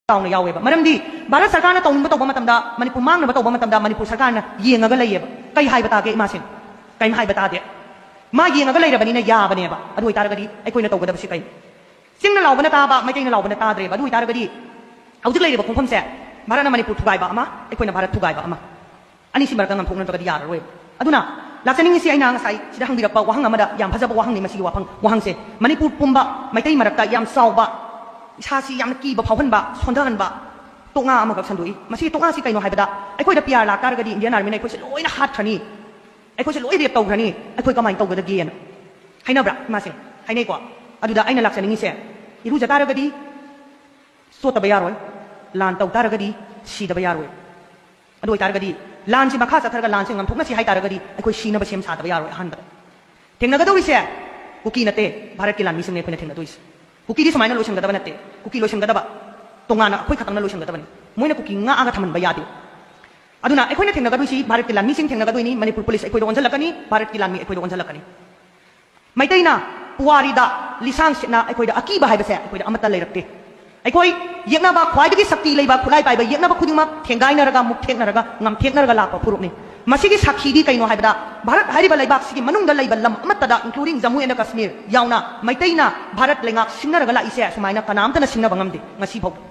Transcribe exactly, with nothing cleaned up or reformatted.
ꯆꯥꯎꯅ ꯌꯥꯎꯋꯦꯕ꯫ ꯃꯔꯝꯗꯤ ꯚꯥꯔꯠ ꯁꯔꯀꯥꯔꯅ ꯇꯧꯅꯤꯡꯕ ꯇꯧꯕ ꯃꯇꯝꯗ, ꯃꯅꯤꯄꯨꯔ ꯃꯥꯡꯅꯕ ꯇꯧꯕ ꯃꯇꯝꯗ ꯃꯅꯤꯄꯨꯔ ꯁꯔꯀꯥꯔꯅ ꯌꯦꯡꯉꯒ ꯂꯩꯌꯦꯕ꯫ ꯀꯩ ꯍꯥꯏꯕ ꯇꯥꯒꯦ ꯏꯃꯥꯁꯤꯡ? ꯀꯩꯝ ꯍꯥꯏꯕ ꯇꯥꯗꯦ꯫ ꯃꯥ ꯌꯦꯡꯉꯒ ꯂꯩꯔꯕꯅꯤꯅ ꯌꯥꯕꯅꯦꯕ꯫ ꯑꯗꯨ ꯑꯣꯏꯇꯥꯔꯒꯗꯤ ꯑꯩꯈꯣꯏꯅ ꯇꯧꯒꯗꯕꯁꯤ ꯀꯩꯅꯣ? ꯆꯤꯡꯅ ꯂꯥꯎꯕꯅ ꯇꯥꯕ, ꯃꯩꯇꯩꯅ ꯂꯥꯎꯕꯅ ꯇꯥꯗ꯭ꯔꯦꯕ꯫ ꯑꯗꯨ ꯑꯣꯏꯇꯥꯔꯒꯗꯤ ꯍꯧꯖꯤꯛ ꯂꯩꯔꯤꯕ ꯈꯣꯡꯐꯝꯁꯦ, ꯚꯥꯔꯠꯅ ꯃꯅꯤꯄꯨꯔ ꯊꯨꯒꯥꯏꯕ ꯑꯃ, ꯑꯩꯈꯣꯏꯅ ꯚꯥꯔꯠ ꯊꯨꯒꯥꯏꯕ ꯑꯃ, ꯑꯅꯤꯁꯤ ꯃꯔꯛꯇ ꯉꯥꯝꯊꯣꯛꯅꯗ꯭ꯔꯒꯗꯤ ꯌꯥꯔꯔꯣꯏꯕ꯫ ꯑꯗꯨꯅ ꯂꯥꯛꯆꯅꯤꯡꯉꯤꯁꯤ, ꯑꯩꯅ ꯉꯁꯥꯏ ꯁꯤꯗ ꯍꯪꯕꯤꯔꯛꯄ ꯋꯥꯍꯪ ꯑꯃꯗ, ꯌꯥꯝ ꯐꯖꯕ ꯋꯥꯍꯪꯅꯤ ꯃꯁꯤꯒꯤ ꯋꯥꯐꯝ, ꯋꯥꯍꯪꯁꯦ꯫ ꯃꯅꯤꯄꯨꯔ ꯄꯨꯝꯕ ꯃꯩꯇꯩ ꯃꯔꯛꯇ ꯌꯥꯝ ꯆꯥꯎꯕ, ꯏꯁꯥꯁꯤ ꯌꯥꯝꯅ ꯀꯤꯕ ꯐꯥꯎꯍꯟꯕ, ꯁꯣꯟꯊꯍꯟꯕ ꯇꯣꯛꯉꯥ ꯑꯃꯈꯛ ꯁꯟꯗꯣꯛꯏ꯫ ꯃꯁꯤꯒꯤ ꯇꯣꯛꯉꯥꯁꯤ ꯀꯩꯅꯣ ꯍꯥꯏꯕꯗ, ꯑꯩꯈꯣꯏꯗ ꯄꯤ ꯑꯥꯔ ꯂꯥꯛꯇꯥꯔꯒꯗꯤ ꯏꯟꯗꯤꯌꯟ ꯑꯥꯔꯃꯤꯅ ꯑꯩꯈꯣꯏꯁꯦ ꯂꯣꯏꯅ ꯍꯥꯠꯈ꯭ꯔꯅꯤ, ꯑꯩꯈꯣꯏꯁꯦ ꯂꯣꯏ ꯔꯦꯞ ꯇꯧꯈ꯭ꯔꯅꯤ, ꯑꯩꯈꯣꯏ ꯀꯃꯥꯏꯅ ꯇꯧꯒꯗꯒꯦꯅ ꯍꯥꯏꯅꯕ꯭ꯔꯥ ꯏꯃꯥꯁꯦ? ꯍꯥꯏꯅꯩꯀꯣ꯫ ꯑꯗꯨꯗ ꯑꯩꯅ ꯂꯥꯛꯆꯅꯤꯡꯉꯤꯁꯦ, ꯏꯔꯨꯖ ꯇꯥꯔꯒꯗꯤ ꯆꯣꯠꯇꯕ ꯌꯥꯔꯣꯏ, ꯂꯥꯟ ꯇꯧ ꯇꯥꯔꯒꯗꯤ ꯁꯤꯗꯕ ꯌꯥꯔꯣꯏ꯫ ꯑꯗꯨ ꯑꯣꯏꯇꯥꯔꯒꯗꯤ ꯂꯥꯟꯁꯤ ꯃꯈꯥ ꯆꯠꯊꯔꯒ ꯂꯥꯟꯁꯤ ꯉꯝꯊꯣꯛꯅꯁꯤ ꯍꯥꯏ ꯇꯥꯔꯒꯗꯤ ꯑꯩꯈꯣꯏ ꯁꯤꯅꯕ ꯁꯦꯝ ꯁꯥꯗꯕ ꯌꯥꯔꯣꯏ꯫ ꯑꯍꯥꯟꯕꯗ ꯊꯦꯡꯅꯒꯗꯧꯔꯤꯁꯦ ꯀꯨꯀꯤ ꯅꯠꯇꯦ, ꯚꯥꯔꯠꯀꯤ ꯂꯥꯟꯃꯤꯁꯤꯡꯅꯦ ꯑꯩꯈꯣꯏꯅ ꯊꯦꯡꯅꯗꯣꯏꯁꯦ꯫ ꯀꯨꯀꯤꯗꯤ ꯁꯨꯃꯥꯏꯅ ꯂꯣꯏꯁꯤꯟꯒꯗꯕ ꯅꯠꯇꯦ꯫ ꯀꯨꯀꯤ ꯂꯣꯏꯁꯤꯟꯒꯗꯕ ꯇꯣꯉꯥꯟꯅ ꯑꯩꯈꯣꯏ ꯈꯛꯇꯪꯅ ꯂꯣꯏꯁꯤꯟꯒꯗꯕꯅꯤ꯫ ꯃꯣꯏꯅ ꯀꯨꯀꯤ ꯉꯥꯛꯑꯒ ꯊꯝꯍꯟꯕ ꯌꯥꯗꯦ꯫ ꯑꯗꯨꯅ ꯑꯩꯈꯣꯏꯅ ꯊꯦꯡꯅꯒꯗꯣꯏꯁꯤ ꯚꯥꯔꯠꯀꯤ ꯂꯥꯟꯃꯤꯁꯤꯡ ꯊꯦꯡꯅꯒꯗꯣꯏꯅꯤ, ꯃꯅꯤꯄꯨꯔ ꯄꯨꯂꯤꯁ ꯑꯩꯈꯣꯏꯗ ꯑꯣꯟꯁꯤꯜꯂꯛꯀꯅꯤ, ꯚꯥꯔꯠꯀꯤ ꯂꯥꯟꯃꯤ ꯑꯩꯈꯣꯏꯗ ꯑꯣꯟꯁꯤꯜꯂꯛꯀꯅꯤ꯫ ꯃꯩꯇꯩꯅ ꯄꯨꯋꯥꯔꯤꯗ ꯂꯤꯁꯥꯡ ꯁꯤꯠꯅ ꯑꯩꯈꯣꯏꯗ ꯑꯀꯤꯕ ꯍꯥꯏꯕꯁꯦ ꯑꯩꯈꯣꯏꯗ ꯑꯃꯠꯇ ꯂꯩꯔꯛꯇꯦ꯫ ꯑꯩꯈꯣꯏ ꯌꯦꯛꯅꯕ, ꯈ꯭ꯋꯥꯏꯗꯒꯤ ꯁꯛꯇꯤ ꯂꯩꯕ ꯈꯨꯠꯂꯥꯏ ꯄꯥꯏꯕ ꯌꯦꯛꯅꯕ ꯈꯨꯗꯤꯡꯃꯛ ꯊꯦꯡꯒꯥꯏꯅꯔꯒ, ꯃꯨꯛꯊꯦꯛꯅꯔꯒ, ꯉꯝꯊꯦꯛꯅꯔꯒ ꯂꯥꯛꯄ ꯐꯨꯔꯨꯞꯅꯤ꯫ ꯃꯁꯤꯒꯤ ꯁꯥꯈꯤꯗꯤ ꯀꯩꯅꯣ ꯍꯥꯏꯕꯗ, ꯚꯥꯔꯠ ꯍꯥꯏꯔꯤꯕ ꯂꯩꯕꯥꯛꯁꯤꯒꯤ ꯃꯅꯨꯡꯗ ꯂꯩꯕ ꯂꯝ ꯑꯃꯠꯇꯗ, including Jammu and Kashmir ꯌꯥꯎꯅ, ꯃꯩꯇꯩꯅ ꯚꯥꯔꯠ ꯂꯩꯉꯥꯛ ꯁꯤꯡꯅꯔꯒ ꯂꯥꯛꯏꯁꯦ ꯁꯨꯃꯥꯏꯅ ꯀꯅꯥꯝꯇꯅ ꯁꯤꯡꯅꯕ ꯉꯝꯗꯦ ꯉꯁꯤꯐꯥꯎꯕ꯫